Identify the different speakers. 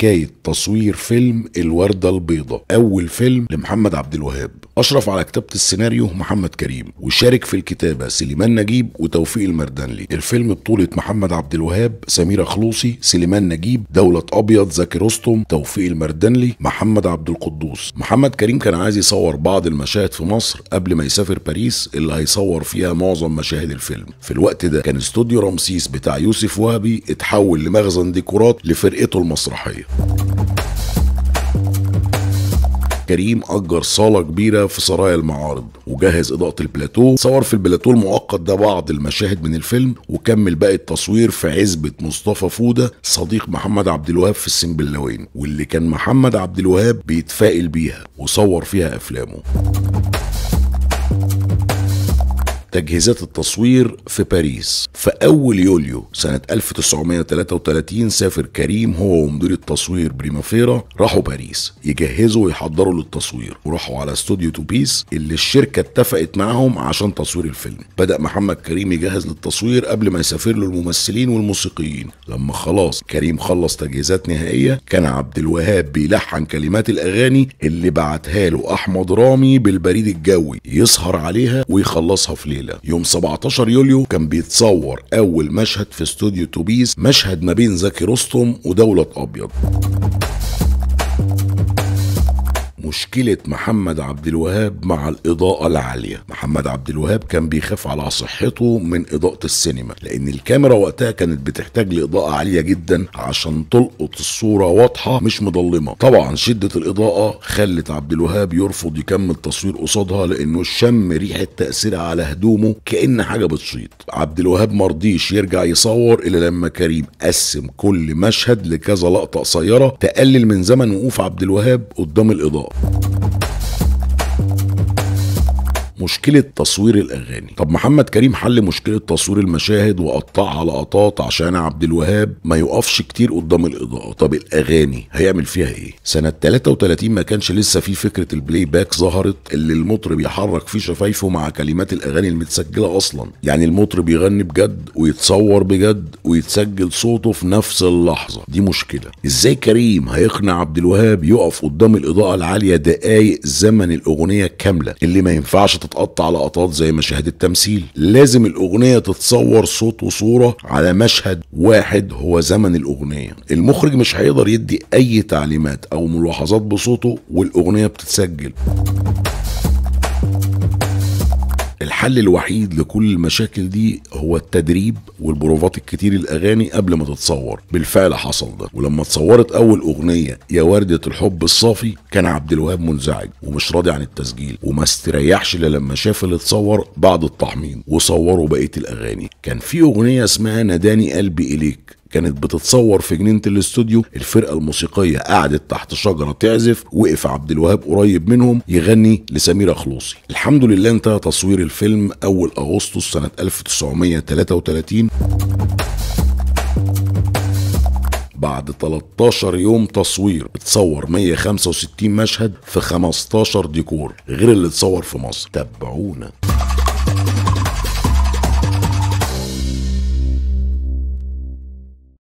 Speaker 1: حكاية تصوير فيلم الوردة البيضاء، أول فيلم لمحمد عبد الوهاب. أشرف على كتابة السيناريو محمد كريم، وشارك في الكتابة سليمان نجيب وتوفيق المردانلي. الفيلم بطولة محمد عبد الوهاب، سميرة خلوصي، سليمان نجيب، دولت أبيض، زكي رستم، توفيق المردانلي، محمد عبد القدوس. محمد كريم كان عايز يصور بعض المشاهد في مصر قبل ما يسافر باريس اللي هيصور فيها معظم مشاهد الفيلم. في الوقت ده كان استوديو رمسيس بتاع يوسف وهبي اتحول لمخزن ديكورات لفرقته المسرحية. كريم أجر صالة كبيرة في سرايا المعارض وجهز إضاءة البلاتو، صور في البلاتو المؤقت ده بعض المشاهد من الفيلم، وكمل باقي التصوير في عزبة مصطفى فودة صديق محمد عبد الوهاب في السنبلاوين، واللي كان محمد عبد الوهاب بيتفائل بيها وصور فيها أفلامه. تجهيزات التصوير في باريس. في أول يوليو سنة 1933 سافر كريم هو ومدير التصوير بريمافيرا، راحوا باريس يجهزوا ويحضروا للتصوير، وراحوا على استوديو توبيس اللي الشركة اتفقت معهم عشان تصوير الفيلم. بدأ محمد كريم يجهز للتصوير قبل ما يسافر له الممثلين والموسيقيين. لما خلاص كريم خلص تجهيزات نهائية، كان عبد الوهاب بيلحن كلمات الأغاني اللي بعتها له أحمد رامي بالبريد الجوي يسهر عليها ويخلصها في ليلة. يوم 17 يوليو كان بيتصور أول مشهد في استوديو توبيس، مشهد ما بين زكي رستم ودولت أبيض. مشكلة محمد عبد الوهاب مع الإضاءة العالية. محمد عبد الوهاب كان بيخاف على صحته من إضاءة السينما، لأن الكاميرا وقتها كانت بتحتاج لإضاءة عالية جدا عشان تلقط الصورة واضحة مش مظلمة. طبعا شدة الإضاءة خلت عبد الوهاب يرفض يكمل تصوير قصادها، لأنه شم ريحة تأثيرها على هدومه كأن حاجة بتشيط. عبد الوهاب مرضيش يرجع يصور إلا لما كريم قسم كل مشهد لكذا لقطة قصيرة تقلل من زمن وقوف عبد الوهاب قدام الإضاءة. مشكلة تصوير الأغاني. طب محمد كريم حل مشكلة تصوير المشاهد وقطعها لقطات عشان عبد الوهاب ما يقفش كتير قدام الإضاءة. طب الأغاني هيعمل فيها إيه؟ سنة 33 ما كانش لسه في فكرة ال playback ظهرت، اللي المطرب يحرك فيه شفايفه مع كلمات الأغاني المتسجلة أصلا. يعني المطرب يغني بجد ويتصور بجد ويتسجل صوته في نفس اللحظة، دي مشكلة. إزاي كريم هيقنع عبد الوهاب يقف قدام الإضاءة العالية دقايق زمن الأغنية كاملة اللي ما ينفعش تتقطع لقطات زي مشاهد التمثيل؟ لازم الأغنية تتصور صوت وصورة على مشهد واحد هو زمن الأغنية. المخرج مش هيقدر يدي أي تعليمات أو ملاحظات بصوته والأغنية بتتسجل. الحل الوحيد لكل المشاكل دي هو التدريب والبروفات الكتير الأغاني قبل ما تتصور. بالفعل حصل ده، ولما اتصورت أول أغنية يا وردة الحب الصافي كان عبد الوهاب منزعج ومش راضي عن التسجيل، وما استريحش إلا لما شاف اللي اتصور بعد التحميض وصوروا بقية الأغاني. كان في أغنية اسمها ناداني قلبي إليك كانت بتتصور في جنينة الاستوديو، الفرقة الموسيقية قعدت تحت شجرة تعزف، وقف عبد الوهاب قريب منهم يغني لسميرة خلوصي. الحمد لله انتهى تصوير الفيلم أول أغسطس سنة 1933 بعد 13 يوم تصوير. اتصور 165 مشهد في 15 ديكور غير اللي اتصور في مصر. تابعونا.